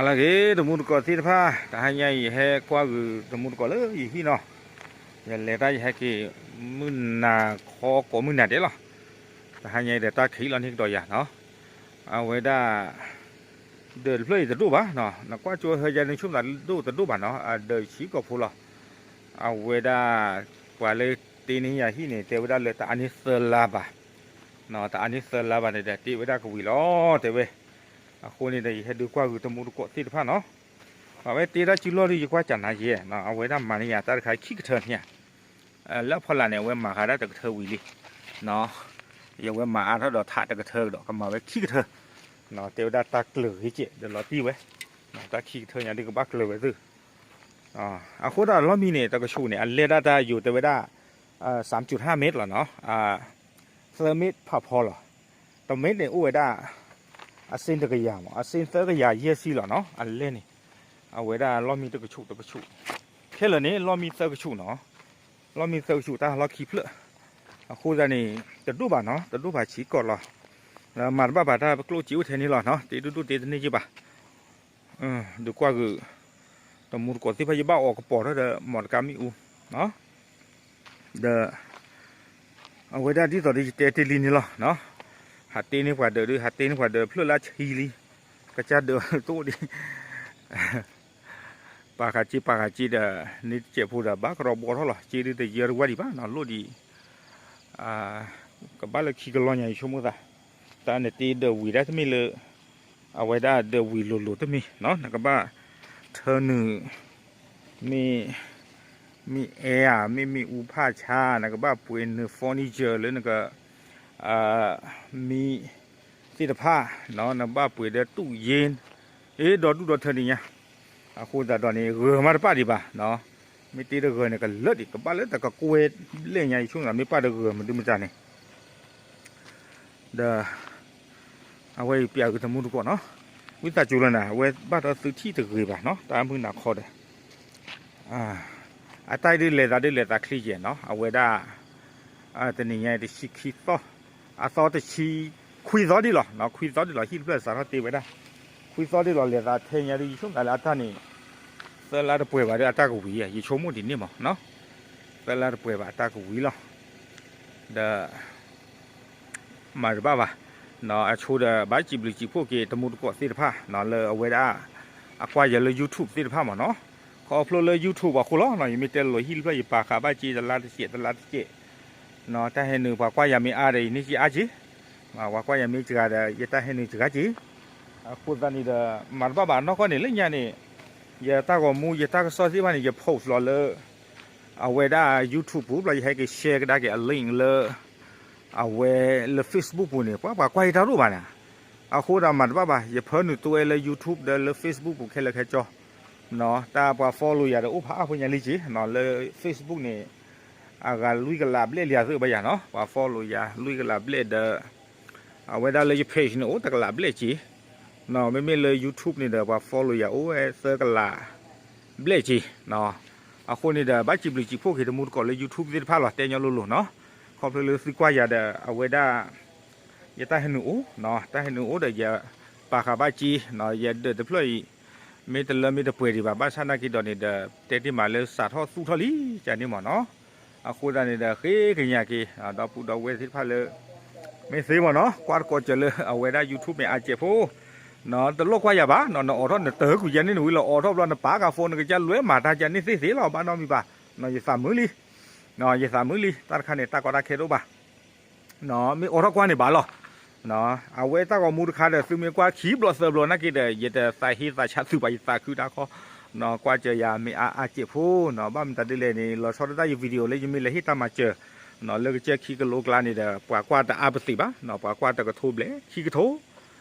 ဟါလၢအဂ့ၤ တမူတကိးသ့ၣ်တဖၣ်, တဟါညါအံၤ ယဟဲကွၢ်ဂုာ်တမူတကိးလၢယဟံၣ်နီၤ, ယလဲၤတၢ်ယဟဲက့ၤ မုၢ်နၤခီကိးမုၢ်နၤဒဲးလီၤ. တဟါညါအံၤဒီးတၢ်ခံးလီၤန့ၢ်ကဒီးယၤနီၤ, အဝဲဒၣ် ဒၢးတဖျၢၣ်အံၤတဒိၣ်ဘၣ်နီၤ, နကွၢ်ကၠိဟဲယၤန့ၣ် ဆိကမိၣ်သးဒိၣ်တဒိၣ်ဘၣ်နီၤ, အဒၢးဆံးကိာ်ဖိလီၤ. အဝဲဒၣ် ပှၤလၢတ့န့ၢ်ယၤဟံၣ်န့ၣ် တဲဝဲဒၣ်လၢတအါန့ၢ်သၢလါဘၣ်, တအါန့ၢ်သၢလါဘၣ်န့ၣ်ဒီး တ့ဝဲဒၣ်ကဝံၤလီၤ တဲဝဲ. အဃိန့ၣ်ဒီး ယဟဲဒုးကွၢ်ဂုာ်တမူတကိးသ့ၣ်တဖၣ်နီၤ, အဝဲတ့တၢ်စုလီၢ်ဒုး ယကွၢ်ကၢ်နၤယဲ, အဝဲဒၣ်မၤန့ၢ်ယၤတၢ်တခါခံကထၢန့ၣ်ဧါ, လၢအဖီလာ်န့ၣ် အဝဲမၤဃာ်ဒၣ်တကထၢဝံၤလံ, ယဝဲမၤအါထီၣ်ဒီးထးတကထၢကဒီး ကမၤဝဲခံကထၢ, တဲဝဲဒၣ်တၢ်ကျၢၤဂ့ၤကဲး ဒီးလီၤတံၢ်ဝဲ, တၢ်ခံကထၢညါဒုးကဘၣ်ကျၢၤဝဲသ့ၣ် အဃိသတးလီၢ်မံန့ၣ် တကဆူးန့ၣ် အလဲၢ်ဒၣ်တၢ်ယိၤတဲဝဲဒၣ် သၢမ့ၣ်ဖးဖီလီၤ, တမ့ၣ်န့ၣ်အိၣ်ဝဲဒၣ် အစ့တကယၤမး အစ့သၢကယၤယဲၢ်ဆံလီၤနီၤ အလဲၢ်န့ၣ်, အဝဲဒၣ်လီၢ်မံတကဆူးတကဆူး, ခဲလၢာ်န့ၣ် လီၢ်မံသၢကဆူးနီၤ, လီၢ်မံသၢကဆူးတၢ်ဟးလီၢ်ခံဖျၢၣ်, အဃိသတးန့ၣ် တဒိၣ်ဘၣ်နီၤ တဒိၣ်ဘၣ်ဆံးကိာ်လီၤ, မၤတဘၣ်ဘၣ်တၢ်ပကျိၣ်စ့အိၣ်ထဲန့ၣ်လီၤနီၤ တ့ဒိၣ်ဒိၣ်တ့တန့ၢ်က့ဘၣ် ဒုးကွၢ်ဂုာ် တမူတကိးသ့ၣ်တဖၣ် ယဘၣ်အီၣ်ကပီၤထီၣ်ဒီး မီတကါမ့ၣ်အူ ဒီး အဝဲဒၣ်ဒ်သိးဒီးယတဲတ့လံန့ၣ်လီၤ, ဟးတ့န့ၢ်ပှၤဒၢးဒုး ဟးတ့န့ၢ်ပှၤဒၢးဖျၢၣ်လၢဆံလံ, ကစၢ်ဒၢးတအိၣ်ဒံး ပာ်ဃာ်စ့ပာ်ဃာ်စ့ဒီး န့ၣ်တစဲးဖိဒီး ဘၣ်ကရီဘီထီၣ်လီၤ စ့ဒုးတယၢတဝါဒံးဘၣ်နီၤ လိၣ်ဒံး ကဘၣ်လၢခံကလီညါ ယဆိကမိၣ်သး, တၢ်နတ့ဒၢးဝံၤဒၣ်တမ့ၢ်လၢ အဝဲဒၣ်ဒၢးဝံၤလိၤလိၤတမ့ၢ်နီၤ နကဘၣ်ထၢနုာ် မ့ၢ် မ့ၢ်အဲဧါ မ့ၢ်မ့ၣ်အူဖၣ်ဆါ နကဘၣ်ပှ့ၤနုာ် furniture လၢနက မံသ့ၣ်တဖၣ်နီၤ နကဘၣ်ပှ့ၤဒီးတူၣ်ယ့ အ့ ဒီဒူၣ်ဒီထၢဒံးညါ, အဃိသတးဒီးန့ၣ် ဂၢၢ်မးတပၣ်ဒံးဘၣ်နီၤ, မ့ၢ်တ့တဂၢၢ်န့ၣ် ကလၢာ်ဒံး ကဘၣ်လၢတၢ်ကကွဲၢ်ဘျဲၣ်ညါ ယဆိကမိၣ်သး မ့ၢ်ပၣ်တဂၢၢ်မနုၤမတၤန့ၣ် ဒီး အဝဲအံၤပျဲဂ့ၤတမူတကိးနီၤ, ဝံသးစူၤလီၤနၤ အဝဲဘၣ်ဒီးသုထံၣ်တဂ့ၤဘၣ်နီၤ တၢ်မုၢ်နၤခီဒီး အတၢ်အံၤဒုးလဲၤသးဒုးလဲၤသးချ့ယဲၢ်နီၤ အဝဲဒၣ် တနံၤညါအံၤတဆံခံသီ, အသီတဆံခွံသီဒံးလီၤ, ခွံသီဒံးလီၤ ဟံၣ်တဖျၢၣ်စးထီၣ်တ့ဝဲဒၣ်, ခွံသီဒံးလီၤ လဲၤသးထဲညါဒုး ယဆိကမိၣ်သးလၢအတၢ်န့ၣ် သၢလါတပှဲၤဘၣ်ဒီးအတၢ်ကဝံၤဧါ ယဆိကမိၣ်ဒ်န့ၣ်မး, သၢလါတပှဲၤဘၣ်အတၢ်ကဝံၤလီၤ, ဒီး မၤတဘၣ်ဘၣ်, အဆိဒီးဘၣ်စံးဘျုးစံးဖှိၣ်က့ၤတမူတကိးသ့ၣ်တဖၣ် လၢအဝဲဒၣ် အကွၢ်ယၤလၢ YouTube သ့ၣ်တဖၣ်မးနီၤ, ခီဖျိလၢ YouTube အဃိလီၤ, ယမ့ၢ်တဲလီၤဟံၣ်တဖျၢၣ် ယပာ်ဃာ်ဘၣ်က့ၤတလါတစဲး တလါတစဲး, တၢ်ဟဲနုာ်ပှၤကွၢ်ယၤမ့ၢ်အါဒီး ယန့ၢ်က့ၤအါက့ၤ, ပှၤကွၢ်ယၤမ့ၢ်စှၤဒီး ယတၢ်ဟဲနုာ်စှၤက့ၤ, အဃိသတးန့ၣ်ဒီး မၤတဘၣ်ဘၣ်နီၢ်ကီၢ်န့ၣ်လၢညါန့ၣ်, ယတၢ်ဂီၤမူ ယတၢ်ကစီၣ်သ့ၣ်တဖၣ်န့ၣ် ယ post လီၤလၢ အဝဲဒၣ် YouTube ပူၤ ဘျီယဟဲက့ၤ share ကဒါက့ၤအ link လၢ အဝဲလၢ Facebook ပူၤန့ၣ် ပှၤပှၤကွၢ်ယတၢ်တအိၣ်ဘၣ်န့ၣ်, အဃိဒီးမၤတဘၣ်ဘၣ် ယဖၢနုာ်တိဝဲလၢ YouTube ဒီးလၢ Facebook ပူၤခဲလၢာ်ခဲဆ့, တၢ်ပှၤ follow ယၤဒီးအိၣ်ဖးအါဖိညါလံက့ၤ, လၢ Facebook န့ၣ် အဂၤလွံၢ်ကလးဘျဲၣ်လံအသုးဘၣ်ယၤနီၤ, ပှၤ follow ယၤလွံၢ်ကလးဘျဲၣ်ဒီး အဝဲဒၣ်လၢယ page န့ၣ် အိၣ်တကလးဘျဲၣ်က့ၤ, မ့မ့ၢ်လၢ YouTube န့ၣ်ဒီး ပှၤ follow ယၤအိၣ်ဝဲသၢကလးဘျဲၣ်က့ၤ, အဃိန့ၣ်ဒီး ဘၣ်စံးဘျုးစံးဖှိၣ်က့ၤတမူတကိးလၢ YouTube သ့ၣ်တဖၣ်လီၤ တဲညီလိၤလိၤနီၤ, ခီဖျိလၢသုကွၢ်ယၤဒီး အဝဲဒၣ် ယတၢ်ဟဲနုာ်အိၣ်, တၢ်ဟဲနုာ်အိၣ်ဒီးယပာ်ဃာ်ဘၣ်က့ၤ, ယဒၢးတဖျၢၣ်အံၤ မ့ၢ်တလၢမ့ၢ်တပှဲၤဒံးဘၣ် ဘၣ်ဆၣ်နာ်က့ၤဒီးန့ၣ်ဒီး တဲတ့ၢ်မးလၢစးထီၣ်သူၣ်ထီၣ်လံ ကန့ၣ်မးနီၤ, အဃိသတးန့ၣ်ဒီး ဃ့ကညးက့ၤ ဒီပုၢ်ဒီဝဲၢ်သ့ၣ်တဖၣ်လၢ မ့ၢ်သ့မးနီၤ ကွၢ်တကိးစၢၤလၢအဝဲဒၣ် YouTube မ့ၢ်အါစဲးဖိ တလိၣ်ကွၢ်ယၤဘၣ်နီၤ, နအိးထီၣ်နတၢ်ကွံာ်ယၤန့ၣ် နဝံၤလီၤအိးထီၣ်ဘျီ နပာ်ကၤ phone နကစၢ်လွဲမၤတၢ်ကန့ၣ်သ့သ့လီၤ ဘၣ်နီတမံၤဘၣ်, ယသးမုာ်လံ, ယသးမုာ်လံ တၢ်တခါန့ၣ် တၢ်ကီတၢ်ခဲတအိၣ်ဘၣ် မ့ၢ်အိးထီၣ်ကွၢ်န့ၣ်ဘၣ်လီၤ, အဝဲတၢ်ဂီၤမူတခါဒီး သုမ့ၢ်ကွၢ်ခံဘျီသၢဘျီနာ်က့ၤဒီး ယတသးဟ့သးဆးသုးပှၤ ယသးခုတၢ်ခီ, ကွၢ်စၢၤယၤမ့ၢ်အါအါစဲးဖိနီၤ, ဘၣ်မတၤဒ်လဲၣ်န့ၣ် လီၤဆီဒၣ်တၢ်ယ video လၢယမ့ၢ်လဲၤဟ့ၣ်တၢ်မၤစၢၤ လၢကစၢၢ်ခံကလိကျါန့ၣ်ဒီး ပှၤကွၢ်တအါပသ့ၣ်ဘၣ်, ပှၤကွၢ်တကထိဘျဲၣ် ခံကထိ,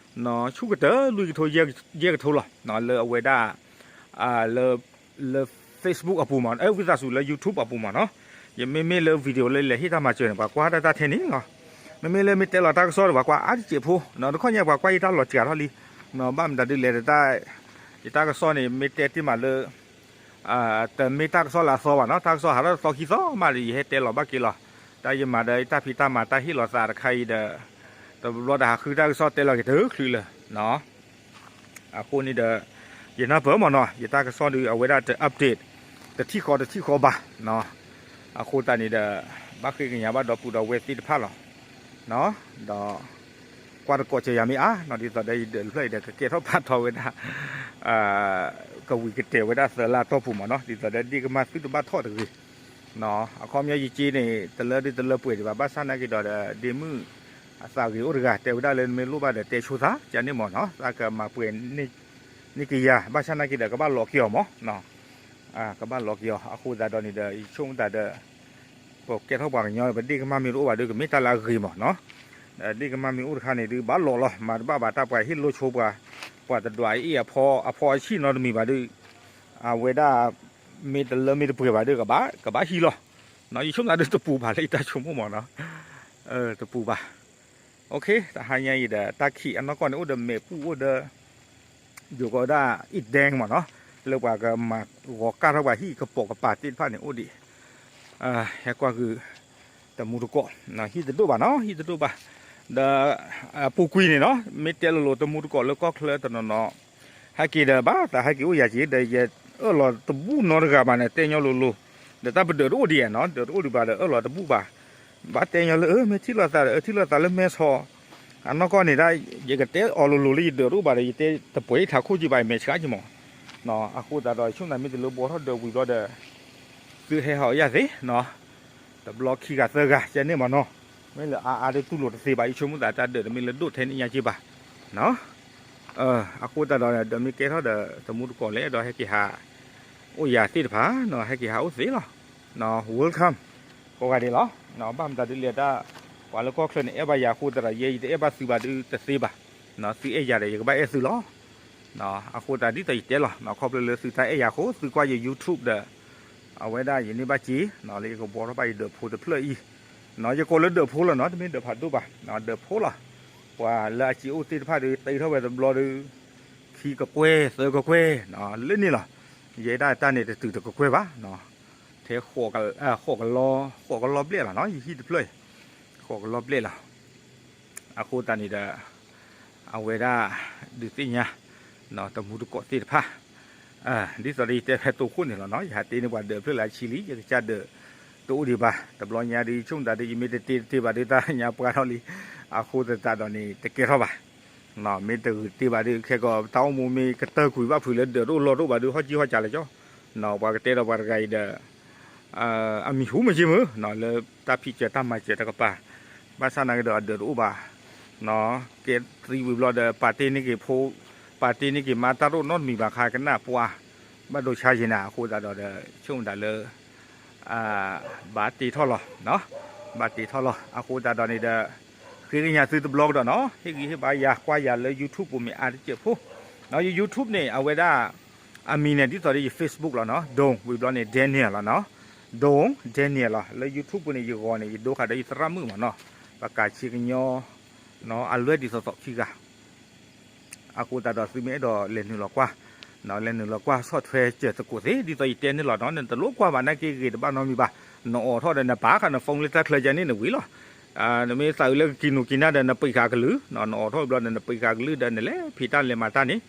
ဆူကတၢၢ် လွံၢ်ကထိ ယဲၢ်ကထိလီၤ, လၢအဝဲဒၣ် လၢ Facebook အပူၤမး, ဝံသးစူၤလၢ YouTube အပူၤမးနီၤ, ယမ့မ့ၢ်လၢ video လၢလဲၤဟ့ၣ်တၢ်မၤစၢၤန့ၣ် ပှၤကွၢ်တၢ်တၢ်ထဲန့ၣ်လီၤ, မ့မ့ၢ်လၢမ့ၢ်တဲလီၤတၢ်ကစီၣ်ဒီး ပှၤကွၢ်အါတစဲးဖိ, တခီညါပှၤကွၢ်ယတၢ်လီၤစှၤထီၣ်လံ, ဘၣ်မတၤဒ်လဲၣ်တၢ်, ယတၢ်ကစီၣ်န့ၣ် မ့ၢ်တဲတ့ၢ်မးလၢ တမ့ၢ်တၢ်ကစီၣ်လၢအသီဘၣ်နီၤ, တၢ်ကစီၣ်ဟးထီၣ်တသီခံသီမးဒီး ယဟဲတဲလီၤဘၣ်က့ၤလီၤ, တၢ်ယမၤဒီးယတၢ်ဖံးတၢ်မၤတၢ်ဟ့ၣ်လီၤသးတခါအံၤဒီး, တဘျီဒီးဟးဃုတၢ်ကစီၣ်တဲလီၤက့ၤတချုးလၢၤ, အဃိန့ၣ်ဒီး, ယနၢ်ပၢၢ်မ့ၢ်နီၤ ယတၢ်ကစီၣ်ဒုး အဝဲဒၣ်တ update တထံၣ်ဃီတထံၣ်ဃီဘၣ်နီၤ. အဃိသတးန့ၣ်ဒီး ဘၣ်ဃ့ကညးဘၣ်ဒီပုၢ်ဒီဝဲၢ်သ့ၣ်တဖၣ်လီၤ. ဒီး ကွၢ်တကိးစၢၤယၤမ့ၢ်အါနီၤ ဒ်သိးဒီးယဒၢးတဖျၢၣ်အံၤဒီး ကကဲထီၣ်ဖးထီဝဲဒၣ် ကဝံၤကတဲာ်ဝဲဒၣ်သၢလါတီၢ်ပူၤမ့ၢ်နီၤ ဒ်သိးဒီးဒ့ၣ်ကမၢ်သုတဘၣ်ထီၣ်တဂ့ၤ. အခီပညီယက့န့ၣ် တလၢဒုးတလၢပှဲၤဒံးဘၣ် ဘၣ်ဆၣ်နာ်က့ဒီး ဒ့မုၣ်အသးဂ့ၤအိၣ်တဂၤ တဲဝဲဒၣ်လၢနမ့ၢ်လိၣ်ဘၣ်ဒီးတဲဆိသး ကန့ၣ်မ့ၢ်နီၤ သးကမၤပှဲၤ န့ၢ်က့ၤယၤ ဘၣ်ဆၣ်နာ်က့ဒီး ကဘၣ်လီၤက့ၤအီၤမ့ၢ်နီၤ ကဘၣ်လီၤက့ၤအီၤ အဃိသတးဒီးန့ၣ်ဒီး ယဆိကမိၣ်သးဒီး ပကဲထီၣ်ပှၤကညီ ပဒ့ၣ်ကမၢ်မ့ၢ်တအိၣ်ဘၣ်ဒီး ကမ့ၢ်တၢ်လၢအဂ့ၤမ့ၢ်နီၤ. ဒ့ၣ်ကမၢ်မ့ၢ်အိၣ်တခါန့ၣ်ဒုး ဘၣ်လီၤလီၤ မၤတဘၣ်ဘၣ်တၢ်ပှၤဟ့ၣ်လိဆိပှၤ ပှၤတဒွးအ့ၣ်အဖီအဖီအဆံၣ်နီတမံၤဘၣ်ဒီး အဝဲဒၣ် မ့ၢ်တလၢမ့ၢ်တပှဲၤဘၣ်ဒီး ကဘၣ် ကဘၣ်ဟံးလီၤ. ယဆိကမိၣ်သးဒီးတပူၤဘၣ်လၢယတၢ်ဆိကမိၣ်မ့ၢ်နီၤ တပူၤဘၣ်. တဟါညါအံၤဒီး တၢ်ခံးအနီၢ်ကီၢ်န့ၣ် အိၣ်ဒီးမဲာ်ပူၣ်အိၣ်ဒီး ယိၤကီးဒၣ် အ့ၣ်ဒဲမ့ၢ်နီၤ လၢပှၤကမၤဂီၤကၢ်ထီၣ်ပှၤဟံၣ်ကပိာ်ကပၤသ့ၣ်တဖၣ်န့ၣ်အိၣ်ဒံး ဟဲကွၢ်ဃုာ် တမူတကိး ဟံၣ်တဒိၣ်ဘၣ်နီၤ ဟံၣ်တဒိၣ်ဘၣ် ဒီး ပူၤကွံာ်န့ၣ်နီၤ မ့ၢ်တဲလိၤလိၤတမူတကိးလၢကီၢ်ချၢတနီၤနီၤ ဟဲက့ၤဒီးဘၣ်သးဟဲက့ၤအိၣ်ယၤက့ၤ ဒီးယအၢၣ်လီၤတဘူၣ်နီတဂၤဘၣ်န့ၣ် တဲညီလိၤလိၤ ဒီးတၢ်ပဒၢးတအိၣ်ဒံးနီၤ ဒၢးတအိၣ်ဒံးဘၣ်ဒီးအၢၣ်လီၤတဘူၣ်ဘၣ် ဘၣ်တဲညီလၢ အၢ မ့ၢ်ထံၣ်လိာ်သးဒီး အၢ ထံၣ်လိာ်သးလၢမဲဆီ အနီၢ်ကီၢ်န့ၣ်ဒၣ် ယကတဲအီၤလိၤလိၤလၢယဒၢးတအိၣ်ဘၣ်ဒီး ယတဲတပှဲၤထးခိၣ်က့ၤဘၣ် ယမဲာ်ဆှးက့ၤမး အဃိသတးဒီး ယဆိကမိၣ်သးမ့ၢ်တလၢဘှီထီၣ်ဒၢးဝံၤဘျီဒီး သုဟဲဟးအီၣ်ယၤသ့နီၤ တဘျီခံဂၤသၢဂၤ ကဲန့ၣ်မးနီၤ မ့ၢ်လၢအါအါဒ်တူၢ်လိာ်တသ့ဘၣ် ယဆိကမိၣ်သးတၢ်ဒၢးတမ့ၢ်လၢဒိၣ်ထဲန့ၣ်ညါက့ၤဘၣ်နီၤ အဃိသတးဒီး ဒီးမ့ၢ်ကဲထီၣ်ဒီး တမူတကိးလဲၣ်ဒီး ဟဲက့ၤဟး အိၣ်ယၤသ့ၣ်တဖၣ်နီၤ ဟဲက့ၤဟးအိၣ်သ့လီၤ welcome ကိးဂၤဒဲးလီၤ ဘၣ်မတၤဒ်လဲၣ်တၢ် ပှၤလၢကီၢ်ချၢန့ၣ် အဲၣ်ဘၣ်ယၤအဃိသတးဒီး ယဲယတအဲၣ်ဘၣ်သုဘၣ်ဒုးတသ့ဘၣ် သုအဲၣ်ယၤဒီး ယကဘၣ်အဲၣ်သုလီၤ အဃိသတးဒ်သိးယတဲလီၤ ခီဖျိလၢသုတၢ်အဲၣ်ယၤအဃိ သုကွၢ်ယ YouTube ဒီး အဝဲဒၣ်ယန့ၢ်ဘၣ်စ့ လၢယကဘှီထီၣ်ဘၣ်ယဒၢးဖိတဖျၢၣ်အံၤ ယကိးလၢဒၢးဖိလီၤနီၤ တမ့ၢ်ဒၢးဖးဒိၣ်ဘၣ် ဒၢးဖိလီၤ ပှၤလၢအစ့အိၣ်သ့ၣ်တဖၣ်ဒီး တ့ထီၣ်ဝဲတဘျီဒီး ခံကကွဲၢ်သၢကကွဲၢ် လၢန့ၣ်လီၤ ယဲဒၣ်တၢ်န့ၣ်တတုၤတကကွဲၢ်ဘၣ် ထဲ ဃိးကလီဘျဲၣ်လီၤနီၤ ယဟံၣ်တဖျၢၣ် ဃိးကလီဘျဲၣ်လီၤ အဃိသတးန့ၣ်ဒီး အဝဲဒၣ် ဒုးသ့ၣ်ညါ တမူတကိးသ့ၣ်တဖၣ် ဒ်သိးဒီးယတဲဖဲတိခိၣ်န့ၣ်လီၤနီၤ ယဟးတ့န့ၢ်ပှၤဒၢးဖျၢၣ်လၢအဆံလံ ယကစၢ်ဒၢးတအိၣ်ဒံးဘၣ် တဘျီညါဒီး ယဆိကမိၣ်သးဒီး ယမ့ၢ်တတ့တတ့ဘၣ်ဒီး တၢ်ညါပှၢ်ထီၣ်လံ အဃိသတးဒီးန့ၣ် တကဲထီၣ်ဘၣ် မ့ၢ်တဂုာ်တ့ဘၣ်ဒီး ခဲကီးတၢ်အိၣ်မူမ့ၢ်ကတၢၢ်ကွံာ်ဘၣ်ဖုးလၢဒၢးတအိၣ်လီၢ်တအိၣ်ဘၣ်ဒီး ဟီၣ်ကံၢ်ဟီၣ်ကၢ်လၢကၠီ ပှၤကတဲဒီးပှၤတဂၤအံၤဒီး အမံၤဟူမ့ၢ်က့မုၢ် လၢတၢ်ဖံးစၢၤတၢ်မၤစၢၤတကပၤ ဘၣ်ဆၣ်နာ်က့ဒီးအဒၢးတအိၣ်ဘၣ် ကဲသံဝံၤဘျီဒီး ပာ်တ့န့ၢ်က့ၤဖိ ပာ်တ့န့ၢ်က့ၤမါတၢ်တအိၣ်နီတမံၤဘၣ်ခါ ကနၣ်ပှၤ ဘၣ်ဒိဆါယံၤနၤ အဃိသတးဒီး ဆိကမိၣ်ဒၣ်လၢ ဘၣ်တ့ထီၣ်လီၤ ဘၣ်တ့ထီၣ်လီၤ အဃိသတးဒီးန့ၣ်ဒီး ဃ့ကညးသုတဘျီကဒီးနီၤ ဟ့ၣ်ဂံၢ်ဟ့ၣ်ဘါယၤကွၢ်ယၤလၢ YouTube ပူၤမ့ၢ်အါတစဲးဖိ ယ YouTube န့ၣ် အဝဲဒၣ် အမံၤန့ၣ် ဒ်သိးဒီးယ Facebook လီၤနီၤ ဒိၣ် ဝံၤဘျီန့ၣ် Daniel လီၤနီၤ ဒိၣ် Daniel လီၤ လၢ YouTube ပူၤန့ၣ် ယဂီၤန့ၣ် ယဒိဃာ်ဒီးယသရၣ်မုၣ်မ့ၢ်နီၤ ပကးဆ့ကညီ အလွဲၢ်ဒ်သိးသိးခံဂၤ အဃိသတးဒီးသုမ့ၢ်အဲၣ်ဒိးလဲၤနုာ်လီၤကွၢ် လဲၤနုာ်လီၤကွၢ်ဆီၣ်ထွဲစၢၤသကိးသ့ ဒ်သိးယတဲန့ၣ်လီၤနီၤ နတလိၣ်ကွၢ်ဘၣ်နာ်က့ဂ့ၤတဘၣ်နီတမံၤဘၣ် နအိးထီၣ်ဒီးနပာ်ဃာ်န phone လၢတၢ်ချၢယါန့ၣ်နဝံၤလီၤ နမ့ၢ်သးအုးလၢကကံၢ်နူာ်ကံၢ်နၢ်ဒီး နပံာ်ဃာ်ကလုၢ် နအိးထီၣ်ဘျီဒီး နပံာ်ဃာ်ကလုၢ်ဒီး နလဲၤဖံးတၢ်လဲၤမၤတၢ်န့ၣ်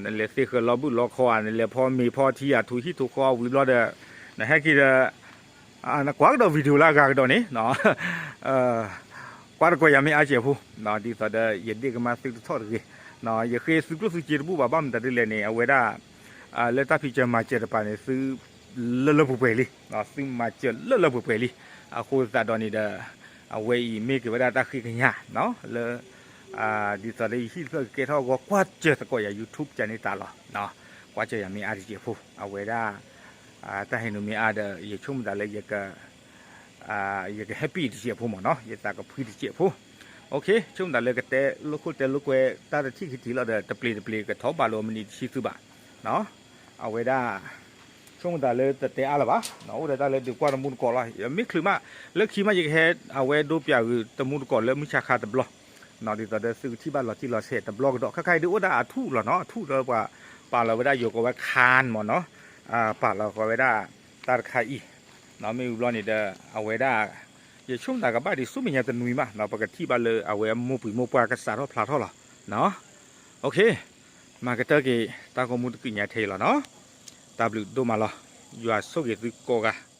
နလဲၤသ့ဃၢၤလီၤဘုၣ်လီၤခီဧါ နလဲၤဖီမ့ၤဖီထံဧါ ထူဟံၣ်ထူဃီဝံၤဘျီဒီး နဟဲက့ၤဒီး နကွၢ်ကဒီး video လၢအဂၤကဒီးန့ၣ် ကွၢ်တကိးယၤမ့ၢ်အါစဲးဖိ ဒ်သိးဒီးယဒ့ၣ်ကမၢ်သုတထီၣ်တဂ့ၤ ယဃ့သုကျိၣ်သုစ့တဘူၣ်ဘၣ် ဘၣ်မတၤဒ်လဲၣ်န့ၣ် အဝဲဒၣ် လၢတၢ်ဖံးစၢၤမၤစၢၤတပၤန့ၣ် သုလၢလၢပှဲၤပှဲၤလံ သုမၤစၢၤလၢလၢပှဲၤပှဲၤလံ အဃိသတးဒီးန့ၣ်ဒီး အဝဲအံၤမ့ၢ်က့ၤဝဲဒၣ်တၢ်ဃ့ကညး လၢ ဒ်သိးလၢယဟံၣ်တဖျၢၣ်ကကဲထီၣ်အဂီၢ် ကွၢ်စၢၤသကိးယၤ YouTube ကန့ၢ်တၢ်လီၤ ကွၢ်စၢၤယၤမ့ၢ်အါတစဲးဖိ အဝဲဒၣ် တၢ်ဟဲနုာ်မ့ၢ်အါဒီး ယဆိကမိၣ်သးလၢယက ယက happy တစဲးဖိမ့ၢ်နီၤ ယသးကဖှံတစဲးဖိ ဆိကမိၣ်သးလၢကတဲလိာ်ခိၣ်တဲလိာ်ကွဲ တၢ်တထံၣ်ကထံၣ်လီၤဒီး တပျ့ၤတပျ့ၤ ကထီၣ်ဘၣ်လိာ်မနံၤတဆံသုဘၣ် အဝဲဒၣ် ဆိကမိၣ်သးလၢတတဲအါလၢၤဘၣ် အိၣ်ဒီးတၢ်လၢဒုးကွၢ်တမူတကိးလီၤ မ့ၢ်ချုးမး လၢခံမး ယကဟဲ အဝဲဒိပၠးဂုာ်တမူတကိးလၢမုၢ်ဆါခါတဘျီ ဒ်သိးဒီးသုကထံၣ်ဘၣ်လီၤတံၢ်လီၤဆဲးတဘျီကဒီး ခဲခါအံၤဒုးအိၣ်ဒၣ်အထူၣ်လီၤနီၤ အထူၣ်လၢပှၤပာ်လီၤဝဲဒၣ်ယိၤကီးဝဲ ခါမ့ၢ်နီၤ ပာ်လီၤဃီဝဲဒၣ် တၢ်တခါအံၤ မ့ၢ်ဝံၤဘျီန့ၣ်ဒီး အဝဲဒၣ် ယဆိကမိၣ်သးကဘၣ်ဒံးဆူမဲာ်ညါတနွံမး ပကထံၣ်ဘၣ်လၢအဝဲမိၢ်ပှံၤမိၢ်ပှၢ်ကစးထီၣ်ဖျါထီၣ်လီၤ OK မၤကတၢၢ်က့ၤတၢ်ဂီၤမူတကုာ်ညါထဲအံၤလီၤနီၤ. တၢ်ဘျုးဒိၣ်မးလီၤ. ယွၤဆိၣ်ဂ့ၤသုကိးဂၤ